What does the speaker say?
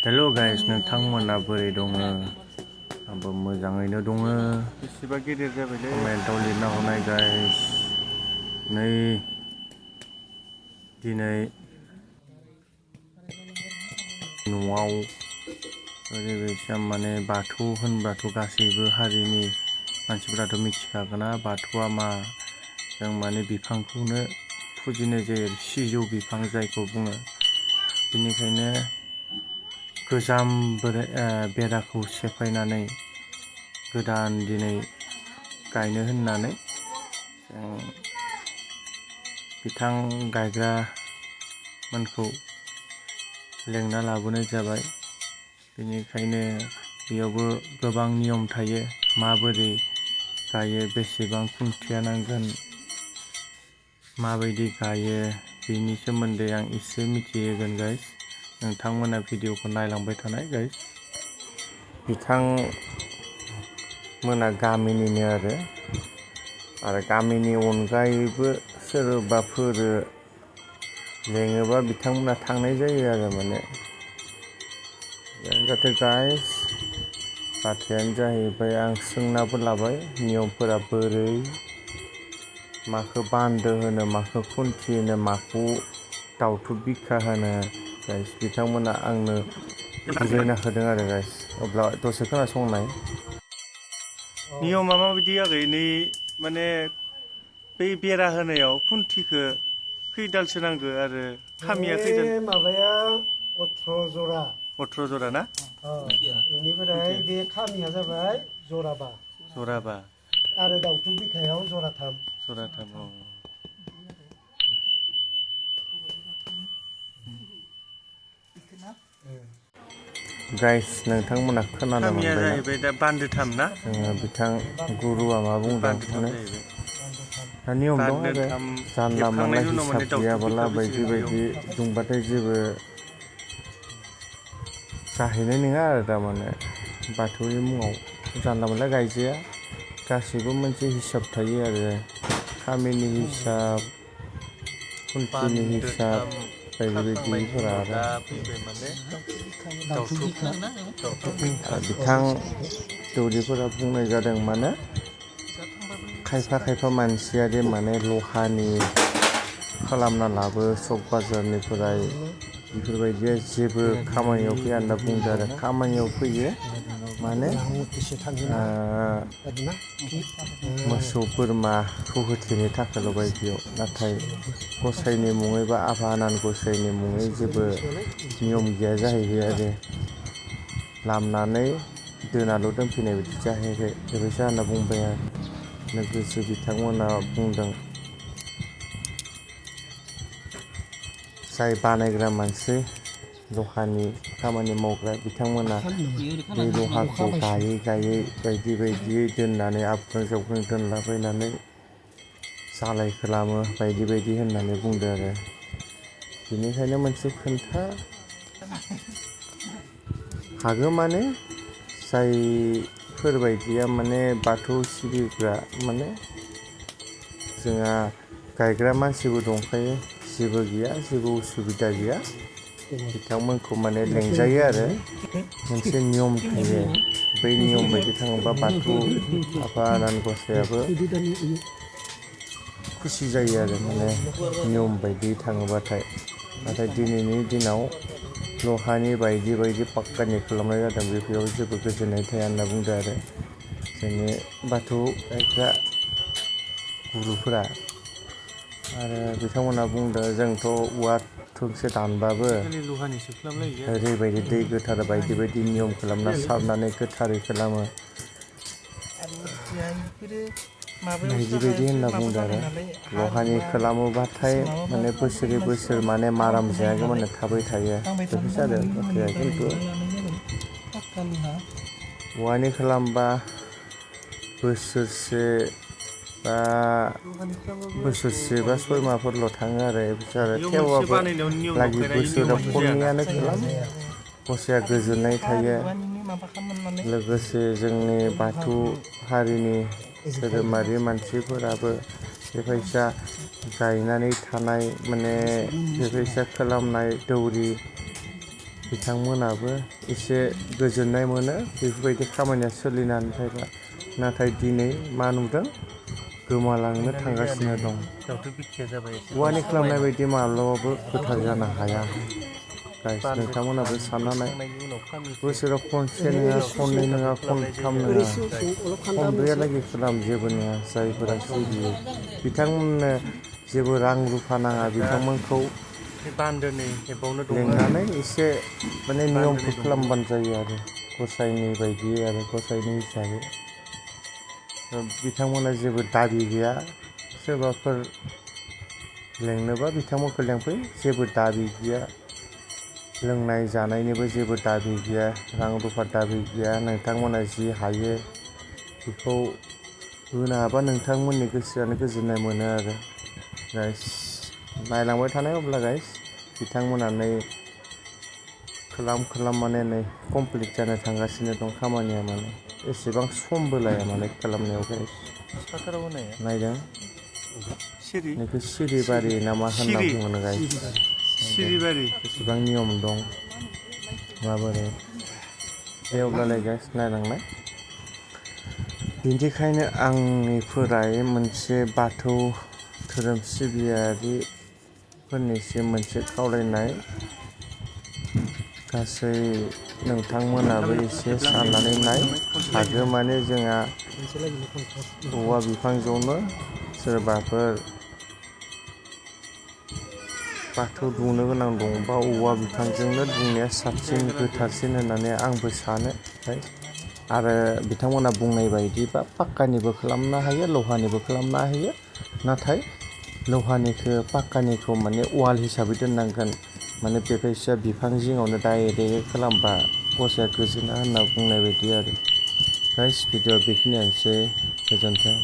Hello guys, नोंथांमोना बोरै दङ? आंबो मोजाङैनो दङ। बेसेबा गिदिर जाबायलै कमेन्टआव लिरना हरनाय गाइस। नै दिनै न'आव ओरैबायसा माने बाथौ होनबाथ' गासैबो हारिनि मानसिफोराथ' मिथिखागोना बाथौआ मा। जों माने बिफांखौनो फुजिनाय जायो, सिजौ बिफां जायखौ बुङो। बेनिखायनो गोजाम बेराखौ सेफायनानै गोदान दिनै गायनो होननानै जों बिथां गायग्रामोनखौ लेंना लाबोनाय जाबाय। बेनिखायनो बेयावबो गोबां नियम थायो, माबोरै गायो, बेसेबां खुन्थिया नांगोन, माबायदि गायो, बेनि सोमोन्दै आं एसे मिथिहोगोन गाइस। नोंथांमोना भिडिअखौ नायलांबाय थानाय गाइस। बिथांमोना गामिनिनो आरो गामिनि अनगायैबो सोरबाफोर लेङोबा बिथांमोना थांनाय जायो आरो माने। जाहाथे गाइस बाथ्रायानो जाहैबाय, आं सोंनाबो लाबाय नियमफोरा बोरै, माखौ बान्दो होनो, माखौ खुन्थि होनो, माखौ दावथु बिखा होनो गाइस। बिथांमोना आंनो बुजायना होदों आरो गाइस। अब्ला दसे खोनासंनाय। नियमा माबायदि आगै नै माने बै बेरा होनायाव खुन्थिखो खैदालसो नांगो आरो खामिया खैदाल? माबाया 18 जरा। 18 जरा ना? बेनिफ्राय बे खामिया जाबाय जराबा। जराबा आरो दावथु बिखायाव जराथाम। जराथाम, औ। गाइस, नोंथांमोना खोनानो खामिया मोनबायना? जाहैबाय दा बान्दोथाम ना? जोङो बिथां गुरुआ मा बुंदों बान्दोथाम माने जाहैबाय। नियम दं आरो बान्दोथाम जानला मोनला हेबखांनायनि उनाव हिसाब माने दाउथु बिखा गैयाबोला बायदि फैसिगोन बेयाव। बायदि दुंबाथाय जेबो जाहैनाय नङा आरो थारमाने। बाथौनि मुङाव जानला मोनला गायजाया। गासैबो मोनसे हिसाब थायो आरो खामिनि हिसाब, खुन्थिनि हिसाब बान्दोथाम बायदि खाखांनायनि बायदिफोरा उनाव आरो। दा फैबाय माने दाउथु बिखा। बिथां दौरिफोरा बुंनाय जादों माने खायफा खायफा मानसियादि माने लहानि खालामना लाबो सक बाजारनिफ्राय, बेफोरबायदिया जेबो खामानियाव फैया होनना बुंदों आरो। खामानियाव फैयो माने मोसौ बोरमाखौ होथेनो थाखायल' बायदियाव। नाथाय गसाइनि मुङै बा आफा आनान गसाइनि मुङै जेबो नियम गैया जाहैबाय आरो। लामनानै दोनाल' दोनफैनाय बायदि जाहैबाय, बेबायसा होनना बुंबाय आरो। लोगोसे बिथांमोना बुंदों जाय बानायग्रा मानसि, लहानि खामानि मावग्रा बिथांमोना बे लहाखौ गायै गायै बायदि बायदियै दोननानै आबग्रां जाबग्रां दोनलाबायनानै जालाय खालामो बायदि बायदि होननानै बुंदों आरो। बेनिखायनो मोनसे खोन्था हागौ माने जायफोरबायदिया माने बाथौ सिबिग्रा माने जोंहा गायग्रा मानसिबो दंखायो, जेबो गैया, जेबो उसुबिदा गैया। बिथांमोनखौ माने लेंजायो आरो। मोनसे नियम थायो, बै नियम बायदि थाङोबा बाथौ आफा आनान गसायाबो खुसि जायो आरो माने नियम बायदि थाङोबाथाय। नाथाय दिनैनि दिनाव लहानि बायदि बायदि पाक्कानि खालामनाय जादों, बेफोराव जेबो गोजोननाय थाया होनना बुंदों आरो जोंनि बाथौ गायग्रा गुरुफोरा। आरो बिथांमोनहा बुंदों जोंथ' औवा थोंसे दानबाबो लहानिसो खालामलायो। ओरैबायदि दै गोथार बायदि बायदि नियम खालामना सारनानै गोथारै खालामो बायदि बायदि होनना बुंदों आरो। लहानि खालामोबाथाय माने बोसोरै बोसोर माने माराम जायागौ माने थाबाय थायो, बेफोरसो आरो बाथ्राया। खिन्थु औवानि खालामबा बोसोरसे बा बोसोरसे बा 6 माहफोरल' थाङो आरो। बेयाव मोनसे थेवबाबो बानायनायाव नियम लागि दंखायोना, इ बोसोराव नियमाथ' जायाना? खननैयानो खालामो। गसाइया गोजोननाय थायो। लोगोसे जोंनि बाथौ हारिनि धोरोमारि मानसिफोराबो बेबायसा गायनानै थानाय माने बेबायसा खालामनाय दौरि बिथांमोनाबो एसे गोजोननाय मोनो बेफोरबायदि खामानिया सोलिनानै थायोब्ला। नाथाय दिनै मा नुदों गोमालांनो थांगासिनो दं। दावथु बिखाया जाबाय औवानि खालामनाय बायदि माब्लाबाबो गोथार जानो हाया। गाइस नोंथांमोनाबो सानना नाय बोसोराव खनसे नङा खननै नङा खनथाम नङा खनब्रैयालागै खालाम जेबो नङा जायफोरा सिबियो बिथांमोननो जेबो रां रुफा नाङा बिथांमोनखौ बान्दोनि एबावनो दङ लेंनानै एसे माने नियमखौ खालामबानो जायो आरो गसाइनि बायदि आरो गसाइनि हिसाबै बिथांमोना जेबो दाबि गैया सोरबाफोर लेंनोबा बिथांमोनखौ लेंफै जेबो दाबि गैया लोंनाय जानायनिबो जेबो दाबि गैया रां रुफा दाबि गैया नोंथांमोना जि हायो बेखौ होनो हाबा नोंथांमोननि गोसोआनो गोजोननाय मोनो आरो गाइस नायलांबाय थानाय अब्ला गाइस बिथांमोना नै खालाम माने नै कमप्लिट जानो थांगासिनो दं खामानिया माने एसेबां समबो लाया माने खालामनायाव गाइस नायदों बेखौ सिरिबारि ना मा होनना बुङो गाइस सिरिबारि बेसेबां नियम दं माबोरै दे अब्लालाय गाइस नायलांनाय बिनिखायनो आंनिफ्राय मोनसे बाथौ धोरोम सिबियारिफोरनिसिम मोनसे खावलायनाय गासै नोंथांमोनाबो एसे साननानै नाय हागौमानि जोंहा औवा बिफांजोंनो सोरबाफोर बाथौ दुंनो गोनां दंबा औवा बिफांजोंनो दुंनाया साबसिन गोथारसिन होननानै आंबो सानो आरो बिथांमोना बुंनाय बायदिबा पाक्कानिबो खालामनो हायो लहानिबो खालामनो हायो नाथाय लहानिखौ पाक्कानिखौ माने वाल हिसाबै दोननांगोन माने बेबायसा बिफां जिङावनो डाइरेक्ट खालामबा गसाया गोजोना होनना बुंनाय बायदि आरो गाइस भिडिअ बेखिनियानोसै गोजोन्थों।